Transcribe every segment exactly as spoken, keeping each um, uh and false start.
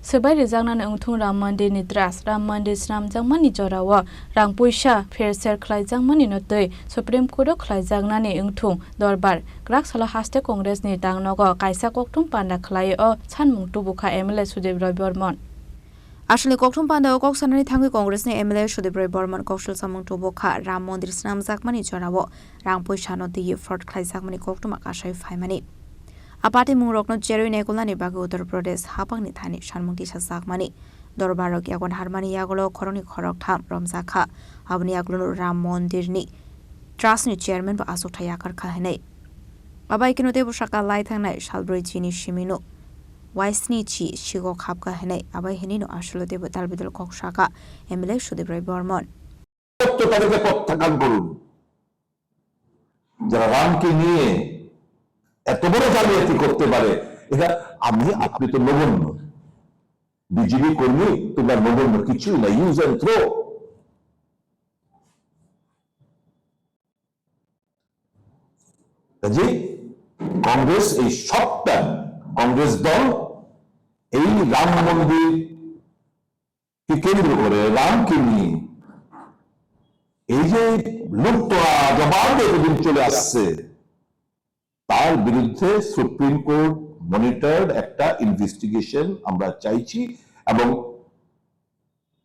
Swbai rijaknani wngthung Ram Mandir ni trust, Ram Mandir snamjakmani jorao rang puisa pher ser khlaijakmani no twi Supreme Court o khlaijaknani wngthung dorbar kwrak salo haste Congress ni tangnogo kaisa kokthum panda khlai o sanmung tubukha M L A Sudip Roy Bormon. Aswkni kokthum panda o kok sanani thangwi Congress ni M L A Sudip Roy Bormon koksil samung tubukha Ram Mandir snamjakmani jorao rang puisa no twi fraud khlaijakmani koktwma kasai phaimani. A patimung rokno cherwi naikolnani bagwi Uttar Pradesh hapangni thani sanmung tisajakmani. Dorbarrok yagon harmani yagulo khoroknwi khoroktham romjakha. Aboni yagulo Ram Mondirni Trustni chairman bo achukthai yakarkha hinwi. Abai kheno teibo saka lai thangnai salbrwi chini simino waisni chi sigok hapkha hinwi. Abai hinwino aswkle teibo dalbidal kok saka M L A Sudip Roy Bormon. সত্য তাদেরকে প্রত্যাখ্যান করুন। যারা রামকে নিয়ে এত বড় জালিয়াতি করতে পারে, এটা আমি, আপনি তো নগণ্য। বিজেপি কর্মী, তোমরা নগণ্য, কিছুই না, use and throw। কাজেই কংগ্রেস এই সবটা, কংগ্রেস দল এই রাম মন্দির কে কেন্দ্র করে, রামকে নিয়ে এই যে লুটতরাজ অবাধ এতদিন চলে আসছে, তার বিরুদ্ধে সুপ্রিম কোর্ট মনিটর্ড একটা ইনভেস্টিগেশন আমরা চাইছি। এবং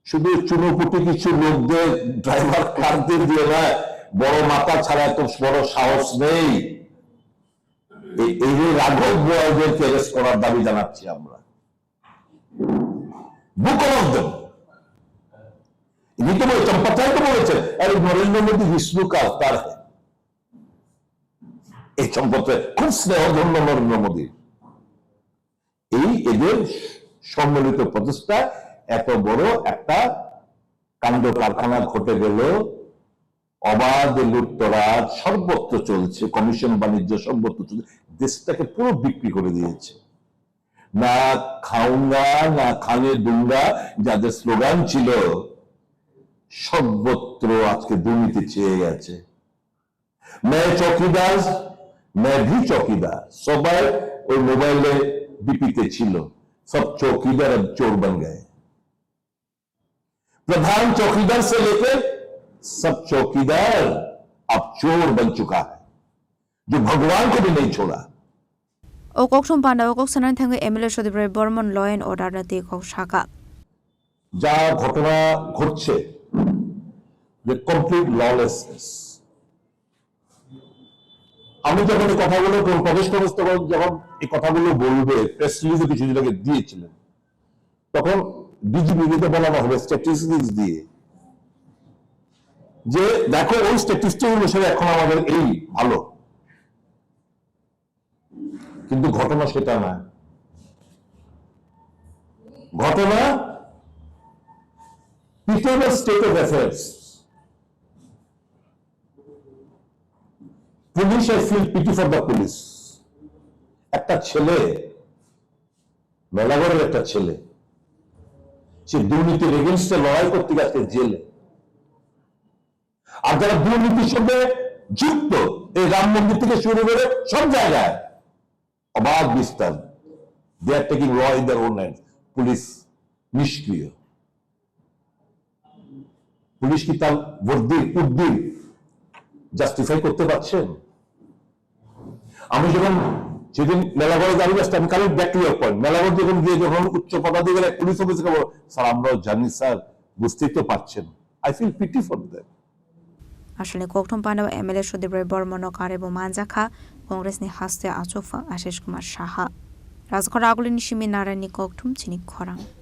শুধু চুনোপুটি কিছু লোকদের, ড্রাইভার ক্লার্কদের দিয়ে নয়, বড় মাথা ছাড়া এত বড় সাহস নেই। এই, এই যে রাঘব বোয়ালদেরকে অ্যারেস্ট করার দাবি জানাচ্ছি আমরা। Book of them. ইনি তো বলেছেন, চম্পাচার্য তো বলেছেন, "আরে নরেন্দ্র মোদী বিষ্ণু কা অবতার হ্যায়।" এই সম্পর্কে খুব স্নেহধন্য নরেন্দ্র মোদী। এই এদের সম্মিলিত প্রচেষ্টা এত বড় একটা কাণ্ড কারখানা ঘটে গেল, অবাধ লুটতরাজ সর্বত্র চলছে, কমিশন বাণিজ্য সর্বত্র চলছে, দেশটাকে পুরো বিক্রি করে দিয়েছে। না খাউঙ্গা, না খানে দুঙ্গা, যাদের স্লোগান ছিল, সর্বত্র আজকে দুর্নীতি ছেয়ে গেছে। मैं चौकीदार, मैं भी चौकीदार, সবাই ওই মোবাইলে ডিপিতে ছিল, সব চৌকিদার अब चोर बन गए। प्रधान चौकीदार से लेकर सब चौकीदार अब चोर बन चुका है, जो भगवान को भी नहीं छोड़ा। O kokthum panda o kok sanani thangwi M L A Sudip Roy Bormon law and order no twi kok saka. যা ঘটনা ঘটছে, যে কমপ্লিট ললেসনেস। আমি যখন এই কথাগুলো, যখন প্রদেশ কংগ্রেস তখন যখন এই কথাগুলো বলবে, প্রেস রিলিজে কিছু দিন আগে দিয়েছিলেন, তখন ডিজিপি কে বলানো হবে স্ট্যাটিস্টিক্স দিয়ে যে, "দেখো, ওই স্ট্যাটিস্টিক্স অনুসারে এখন আমাদের এই ভালো।" কিন্তু ঘটনা সেটা না। ঘটনা PTM state of affairs. Police, I feel pity for the police। একটা ছেলে, মেলাঘরের একটা ছেলে, সে দুর্নীতির এগেইনস্টে লড়াই করতে গিয়ে আজকে জেলে। আর যারা দুর্নীতির সঙ্গে যুক্ত, এই রাম মন্দির থেকে শুরু করে সব জায়গায় অবাধ বিস্তার, they are taking law in their own hands। Police নিষ্ক্রিয়। পুলিশ কি তার বর্দির, উর্দির জাস্টিফাই করতে পারছেন? আমি যখন সেদিন মেলাঘরে দাঁড়িয়ে আসতাম, আমি কারেন্ট ব্যাক টু ইয়ার পয়েন্ট, মেলাঘর যখন গিয়ে যখন উচ্চ পদাধিকারী এক পুলিশ অফিসারকে বলো, "স্যার, আমরাও জানি স্যার, বুঝতেই তো পারছেন।" I feel pity for them। Aswkni kokthum panda o M L A Sudip Roy Bormon no karwi bo manjakha Congress ni haste achukphang Ashish Kumar Saha. Rajkhor Agulini simi Narayanni kokthum chini khorang.